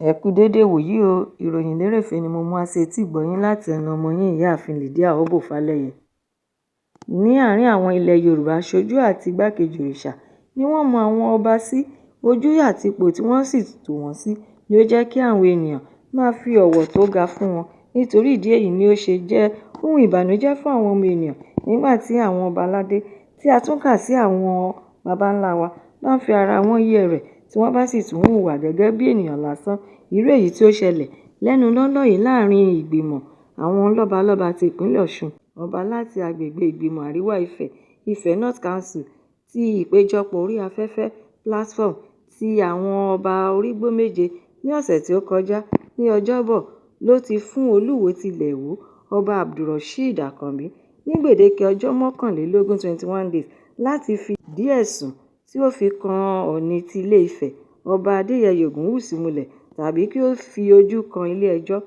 Ẹ kú déédé ìwòyí o. Ìròyìn lérèfé ni mo mú wá sí etí ìgbọ́ yín láti ẹnu ọmọ yín, Ìyáàfin Lydia Obo Falẹyẹ. Ní àárín àwọn ilẹ̀ Yorùbá, aṣojú àti igbákejì òrìṣà ni wọ́n mọ àwọn ọba sí. Ojú àti ipò tí wọ́n sì tò wọ́n sí ni ó jẹ́ kí àwọn ènìyàn máa fi ọ̀wọ̀ tó ga fún wọn. Nítorí ìdí èyí ni ó ṣe jẹ́ ohun ìbànújẹ́ fún àwọn ọmọ ènìyàn nígbà tí àwọn ọba aládé tí a tún kà sí àwọn baba ńlá wa bá ń fi ara wọn yẹ̀rẹ̀, tí wọ́n bá sì tún hùwà gẹ́gẹ́ bí ènìyàn lásán. Irú èyí tí ó ṣẹlẹ̀ lẹ́nu lọ́ọ́lọ́ yìí láàrin ìgbìmọ̀ àwọn lọ́balọ́ba ti ìpínlẹ̀ Ọ̀ṣun, ọba láti agbègbè ìgbìmọ̀ Àríwá Ifẹ̀, Ife North Council ti ìpéjọpọ̀ orí afẹ́fẹ́ platform ti àwọn ọba orígbó méje ní ọ̀sẹ̀ tí ó kọjá ní Ọjọ́bọ̀ ló ti fún Olúwo tilẹ̀ Ìwó, Ọba Abdulrosheed Àkànbí, ní gbèdéke ọjọ́ mọ́kànlélógún 21 days láti fìdí ẹ̀sùn tí ó fi kan Ọ̀ọ̀ni ti Ilé-Ifẹ̀, Ọba Adéyẹyè Ògúnwùsì múlẹ̀ tàbí kí ó fi ojú kan ilé-ẹjọ́.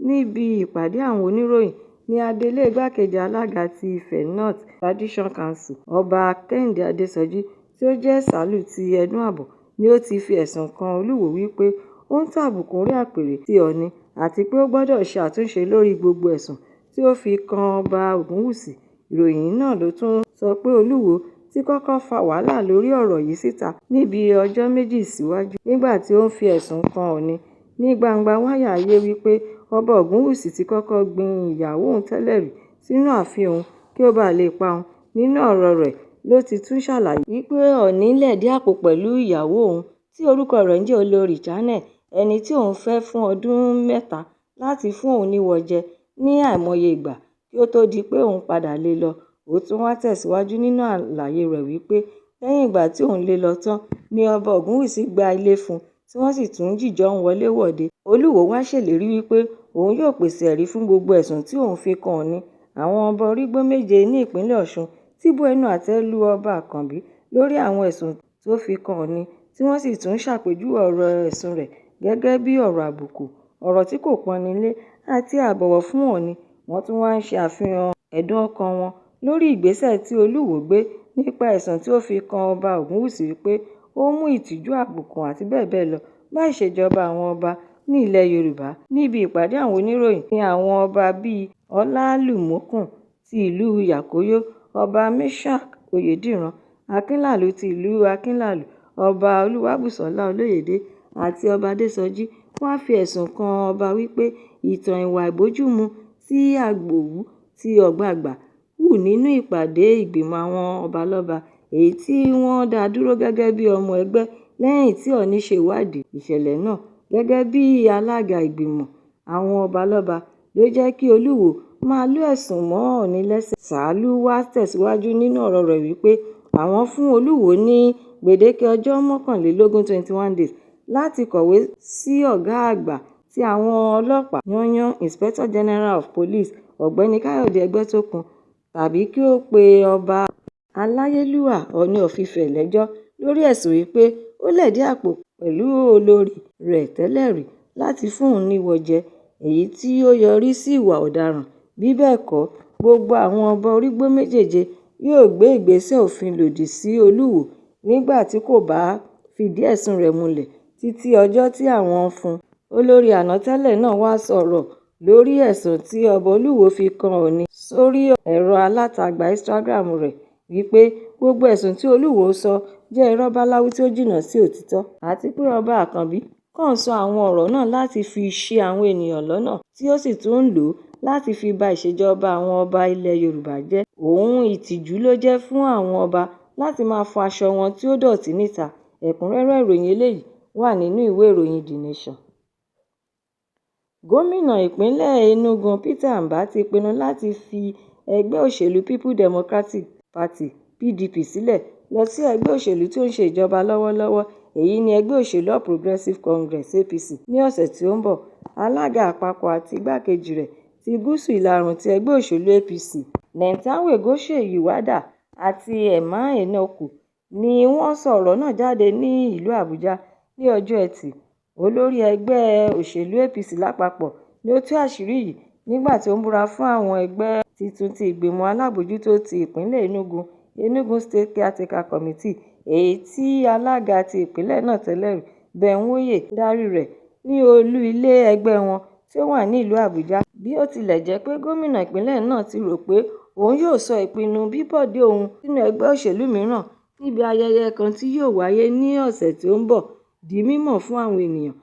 Níbi ìpàdé àwọn oníròyìn ní adelé igbákejì alága ti Ife North Tradition Council, Ọba Kẹ́hìndé Adésọjí, tí ó jẹ́ Sàlù ti Ẹdúnàbọ̀, ni ó ti fi ẹ̀sùn kan Olúwo wípé ó ń tàbùkù orí àpèrè ti Ọ̀ọ̀ni àti pé ó gbọ́dọ̀ ṣe àtúnṣe lórí gbogbo ẹ̀sùn tí ó fi kan Ọba Ògúnwùsì. Ìròyìn náà ló tún sọ pé Olúwo ti kọ́kọ́ fa wàhálà lórí ọ̀rọ̀ yìí síta ní bíi ọjọ́ méjì síwájú nígbà tí ó ń fi ẹ̀sùn kan Ọ̀ọ̀ni ní gbangba wálíà ayé wípé Ọba Ògúnwùsì ti kọ́kọ́ gbin ìyàwó òun tẹ́lẹ̀ rí sínú ààfin òun kí ó bàa lè pa òun. Nínú ọ̀rọ̀ rẹ̀ ló ti tún ṣàlàyé wípé Ọ̀ọ̀ni lẹ̀dí àpò pẹ̀lú ìyàwó òun tí orúkọ rẹ̀ ń jẹ́ Olorì Channel, ẹni tí òun fẹ́ fún ọdún mẹ́ta, láti fún òun níwọ̀ jẹ ní àìmọye ìgbà kí ó tóó di pé òun padà lé e lọ. Ó tún wáá tẹ̀síwájú nínú àlàyé rẹ̀ wípé lẹ́yìn ìgbà tí òun lé e lọ tán ni Ọba Ògúnwùsì gba ilé fún un tí wọ́n sì tún jìjọ ń wọlé-wọ̀de. Olúwo wáá ṣèlérí wípé òun yóò pèsè ẹ̀rí fún gbogbo ẹ̀sùn tí òun fi kan Ọ̀ọ̀ni. Àwọn ọba orígbó méje ní ìpínlẹ̀ Ọ̀ṣun ti bu ẹnu àtẹ́ lu Ọba Àkànbí lórí àwọn ẹ̀sùn tó fi kan Ọ̀ọ̀ni, tí wọ́n sì tún ṣàpèjúwe ọ̀rọ̀ ẹ̀sùn rẹ̀ gẹ́gẹ́ bíi ọ̀rọ̀ àbùkù, ọ̀rọ̀ tí kò pọ́nni lé àti àìbọ̀wọ̀ fún Ọ̀ọ̀ni. Wọ́n tún wáá ń ṣe àfihàn ẹ̀dùn ọkàn wọn lórí ìgbésẹ̀ tí Olúwo gbé nípa ẹ̀sùn tí ó fi kan Ọba Ògúnwùsì wípé ó mú ìtìjú, àbùkù àti bẹ́ẹ̀ bẹ́ẹ̀ lọ bá ìṣèjọba àwọn ọba ní ilẹ̀ Yorùbá. Níbi ìpàdé àwọn oníròyìn ní àwọn ọba bíi Ọlálúmọ̀kùn ti ìlú Yàkóyò, Ọba Meshack Oyèdìran Akínlàlú ti ìlú Akínlàlú, Ọba Olúwàbùsọ́lá Olóyédè àti Ọba Adésọjí wàá fi ẹ̀sùn kan ọba wípé ìtàn ìwà àìbójúmu tí Agbòwu ti Ọ̀gbàgbà hù nínú ìpàdé ìgbìmọ̀ àwọn ọbalọ́ba, èyí tí wọ́n dá dúró gẹ́gẹ́ bíi ọmọ ẹgbẹ́ lẹ́yìn tí Ọ̀ọ̀ni ṣe ìwádìí ìṣẹ̀lẹ̀ náà gẹ́gẹ́ bíi alága ìgbìmọ̀ àwọn ọbalọ́ba ló jẹ́ kí Olúwo máa lu ẹ̀sùn mọ́ Ọ̀ọ̀ni lẹ́sẹ̀. Sàlù wáá tẹ̀síwájú nínú ọ̀rọ̀ rẹ̀ wípé àwọn fún Olúwo ní gbèdéke ọjọ́ mọ́kànlélógún 21 days láti kọ̀wé sí ọ̀gá àgbà tí àwọn ọlọ́pàá yanyan Inspector General of Police, Ọ̀gbẹ́ni Káyọ̀dé Ẹgbẹ́tókun, tàbí kí ó pe ọba aláyélúwà Ọ̀ọ̀ni of Ife lẹ́jọ́ lórí ẹ̀sùn wípé ó lẹ̀dí àpò pẹ̀lú olórí rẹ̀ tẹ́lẹ̀ rí láti fún òun níwọ̀ jẹ, èyí tí ó yọrí sí ìwà ọ̀daràn. Bí bẹ́ẹ̀ kọ́, gbogbo àwọn ọba orígbó méjèèje yóò gbé ìgbésẹ̀ òfin lòdì sí Olúwo nígbà tí kò bá fìdí ẹ̀sùn rẹ̀ múlẹ̀ títí ọjọ́ tí àwọn fún un. Olórí àná tẹ́lẹ̀ náà wàá sọ̀rọ̀ lórí ẹ̀sùn tí ọba Olúwo fi kan Ọ̀ọ̀ni sórí ẹ̀rọ alátagbà Instagram rẹ̀ wípé gbogbo ẹ̀sùn tí Olúwo sọ jẹ́ irọ́ báláwú tí ó jìnnà sí òtítọ́, àti pé Ọba Àkànbí kàn sọ àwọn ọ̀rọ̀ náà láti fi ṣi àwọn ènìyàn lọ́nà tí ó sì tún ń lò ó láti fi ba ìṣèjọba àwọn ọba ilẹ̀ Yorùbá jẹ́. Ohun ìtìjú ló jẹ́ fún àwọn ọba láti máa fọ aṣọ wọn tí ó dọ̀tí níta. Ẹ̀kúnrẹ́rẹ́ ìròyìn eléyìí wà nínú ìwé ìròyìn The Nation. Gómìnà ìpínlẹ̀ Enugu Peter Mbah ti pinnu láti fi ẹgbẹ́ òṣèlú People Democratic Party (PDP) sílẹ̀ lọ sí ẹgbẹ́ òṣèlú tí ó ń ṣe ìjọba lọ́wọ́lọ́wọ́, èyí ni ẹgbẹ́ òṣèlú All Progressives Congress (APC) ní ọ̀sẹ̀ tí ó ń bọ̀. Alága àpapọ̀ àti igbákejì rẹ̀ ti gúúsù ìlà-oòrùn ti ẹgbẹ́ òṣèlú APC, Nentawe Goshwe Yilwatda àti Emma Enoku ni wọ́n sọ ọ̀rọ̀ náà jáde ní ìlú Àbújá ní ọjọ́ Etí. Olórí ẹgbẹ́ òṣèlú APC lápapọ̀ ni ó tú àṣírí yìí nígbà tí ó ń búra fún àwọn ẹgbẹ́ tuntun ti ìgbìmọ̀ alábòójútó ti ìpínlẹ̀ Enugu, Enugu State Caretaker Committee, èyí tí alága ti ìpínlẹ̀ náà tẹ́lẹ̀ rí, Ben Nwoye, ń darí rẹ̀. ní olú ilé ẹgbẹ́ wọn tí ó wà ní ìlú Àbújá. Bí ó tilẹ̀ jẹ́ pé gómìnà ìpínlẹ̀ náà ti rò pé òun yóò sọ ìpinnu bíbọ̀dé òun sínú ẹgbẹ́ òṣèlú mìíràn níbi ayẹyẹ kan tí yóò wáyé ní ọ̀sẹ̀ tí ó ń bọ̀ di mímọ̀ fún àwọn ènìyàn,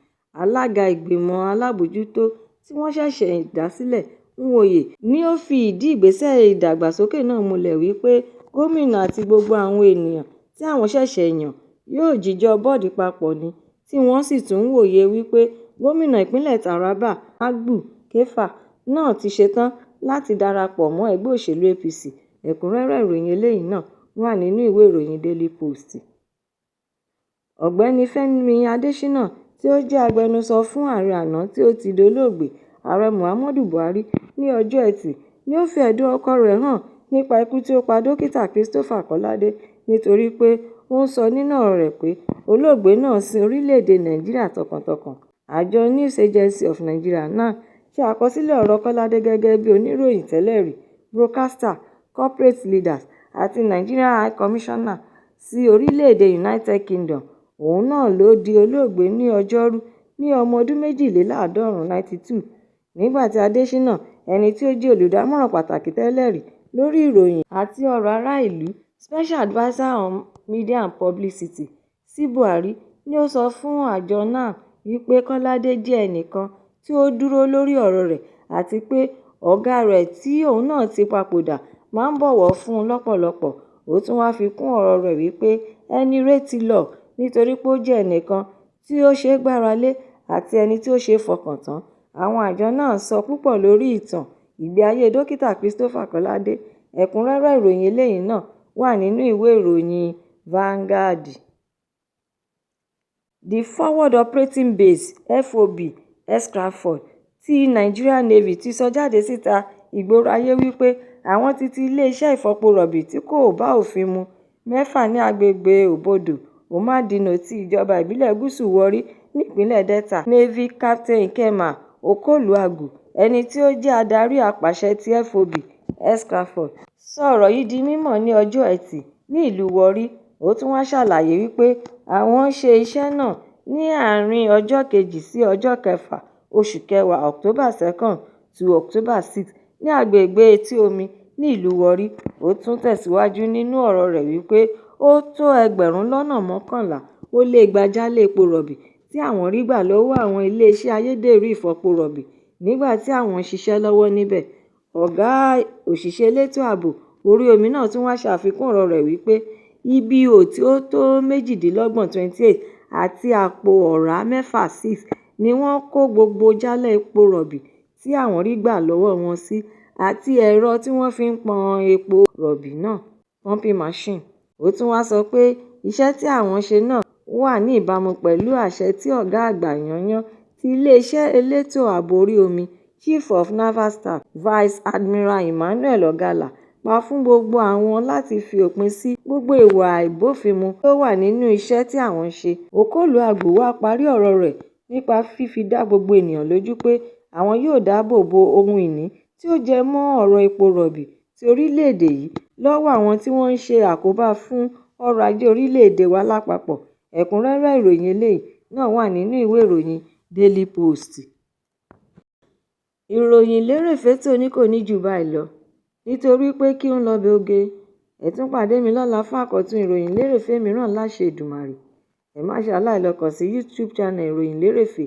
alága ìgbìmọ̀ alábòójútó tí wọ́n ṣẹ̀ṣẹ̀ dá sílẹ̀, Nwoye, ni ó fi ìdí ìgbésẹ̀ ìdàgbàsókè náà múlẹ̀ wí pé gómìnà àti gbogbo àwọn ènìyàn tí àwọn ṣẹ̀ṣẹ̀ yàn yóò jíjọ bọ́ọ̀dì papọ̀ ni, tí wọ́n sì tún wòye wí pé gómìnà ìpínlẹ̀ Taraba, Agbu Kefas náà ti ṣetán láti darapọ̀ mọ́ ẹgbẹ́ òṣèlú APC. Ẹ̀kúnrẹ́rẹ́ ìròyìn eléyìí náà wà nínú ìwé ìròyìn Daily Post. Ọ̀gbẹ́ni Fẹ́mi Adésínà tí ó jẹ́ agbẹnusọ fún ààrẹ àná tí ó ti dolóògbé, Ààrẹ Muhammadu Buhari, ní ọjọ́ Ẹtì ni ó fi ẹ̀dùn ọkàn rẹ̀ hàn nípa ikú tí ó pa Dókítà Christopher Kọ́ládé nítorí pé ó ń sọ nínú ọ̀rọ̀ rẹ̀ pé olóògbé náà sin orílẹ̀-èdè Nàìjíríà tọkàntọkàn. Àjọ News Agency of Nigeria (NAN) ṣe àkọsílẹ̀ ọ̀rọ̀ Kọ́ládé gẹ́gẹ́ bí oníròyìn tẹ́lẹ̀rí, broadcaster, corporate leader àti Nigerian High Commissioner sí orílẹ̀-èdè United Kingdom. Òun náà ló di olóògbé ní Ọjọ́rú ní ọmọ ọdún méjìléláàádọ́rùn-ún 92, nígbà tí Adésínà, ẹni tí ó jẹ́ olùdámọ̀ràn pàtàkì tẹ́lẹ̀rí lórí ìròyìn àti ọ̀rọ̀ ará-ìlú Special Adviser on Media and Publicity sí Buhari, ni ó sọ fún àjọ NAN wípé Kọ́ládé jẹ́ ẹnìkan tí ó dúró lórí ọ̀rọ̀ rẹ̀ àti pé ọ̀gá rẹ̀ tí òun náà ti papòdà máa ń bọ̀wọ̀ fún un lọ́pọ̀lọpọ̀. Ó tún wáá fi kún ọ̀rọ̀ rẹ̀ wípé ẹni ire ti lọ nítorí pé ó jẹ́ ẹnìkan tí ó ṣeé gbára lé àti ẹni tí ó ṣeé fọkàn tán. Àwọn àjọ náà sọ púpọ̀ lórí ìtàn ìgbé ayé Dókítà Christopher Kọ́ládé. Ẹ̀kúnrẹ́rẹ́ ìròyìn eléyìí náà wà nínú ìwé ìròyìn Vanguard. The Forward Operating Base (FOB) Aircraft ti Nigerian Navy ti sọ jáde síta ìgboro ayé wípé àwọn ti ti iléeṣẹ́ ìfọpo rọ̀bì tí kò bá òfin mu mẹ́fà ní agbègbè Obodo Omadino ti ìjọba ìbílẹ̀ Gúúsù Warri nípínlẹ̀ Delta. Navy Captain Ikema Okoluagu, ẹni tí ó jẹ́ adarí apàṣẹ ti FOB Aircraft, sọ ọ̀rọ̀ yìí di mímọ̀ ní ọjọ́ Ẹtì ní ìlú Warri. Ó tún wáá ṣàlàyé wípé àwọn ṣe iṣẹ́ náà ní àárín ọjọ́ kejì sí ọjọ́ kẹfà oṣù kẹwàá October 2 to October 6 ní agbègbè etí-omi ní ìlú Warri. Ó tún tẹ̀síwájú nínú ọ̀rọ̀ rẹ̀ wípé ó tó ẹgbẹ̀rún lọ́nà mọ́kànlá ó lé igba jálá epo rọ̀bì tí àwọn rí gbà lọ́wọ́ àwọn iléeṣẹ́ ayédèrú ìfọpo rọ̀bì nígbà tí àwọn ń ṣiṣẹ́ lọ́wọ́ níbẹ̀. Ọ̀gá òṣìṣẹ́ elétò ààbò orí omi náà tún wáá ṣàfikún ọ̀rọ̀ rẹ̀ wípé ibi ihò tí ó tó méjìdínlọ́gbọ̀n 28 àti àpò ọ̀rá mẹ́fà 6 ni wọ́n kó gbogbo jálá epo rọ̀bì tí àwọn rí gbà lọ́wọ́ wọn sí àti ẹ̀rọ tí wọ́n fi ń pọn epo rọ̀bì náà pumping machine. Ó tún wáá sọ pé iṣẹ́ tí àwọn ṣe náà wà ní ìbámu pẹ̀lú àṣẹ tí ọ̀gá àgbà yányán ti iléeṣẹ́ elétò ààbò orí omi Chief of Naval Staff Vice Admiral Emmanuel Ogalla pa fún gbogbo àwọn láti fi òpin sí gbogbo ìwà àìbófinmu tó wà nínú iṣẹ́ tí àwọn ń ṣe. Okoluagu wàá parí ọ̀rọ̀ rẹ̀ nípa fífi dá gbogbo ènìyàn lójú pé àwọn yóò dáàbò bo ohun ìní tí ó jẹ mọ́ ọ̀rọ̀ epo rọ̀bì ti orílẹ̀-èdè yìí lọ́wọ́ àwọn tí wọ́n ń ṣe àkóbá fún ọrọ̀ ajé orílẹ̀-èdè wa lápapọ̀. Ẹ̀kúnrẹ́rẹ́ ìròyìn eléyìí náà wà nínú ìwé ìròyìn Daily Post. Ìròyìn lérèfé tòní kò ní jù báyìí lọ nítorí pé kí ń lọbẹ̀ oge. Ẹ tún pàdé mi lọ́la fún àkọ́tún ìròyìn lérèfé mìíràn láṣẹ Èdùmàrè. Ẹ má ṣe aláìlọ kàn sí YouTube channel Ìròyìn Lérèfé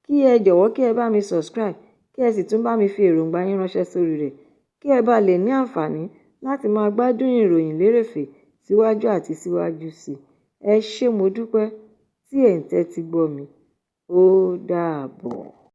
kí ẹ jọ̀wọ́ kí ẹ bá mi subscribe kí ẹ sì tún bá mi fi èròǹgbà yín ránṣẹ́ sórí rẹ̀ kí ẹ bá lè ní àǹfààní láti máa gbádùn ìròyìn lérèfé síwájú àti síwájú sí i. Ẹ ṣé, mo dúpẹ́ tí ẹ̀ ń tẹ́tí gbọ́ mi. Ó dàbọ̀.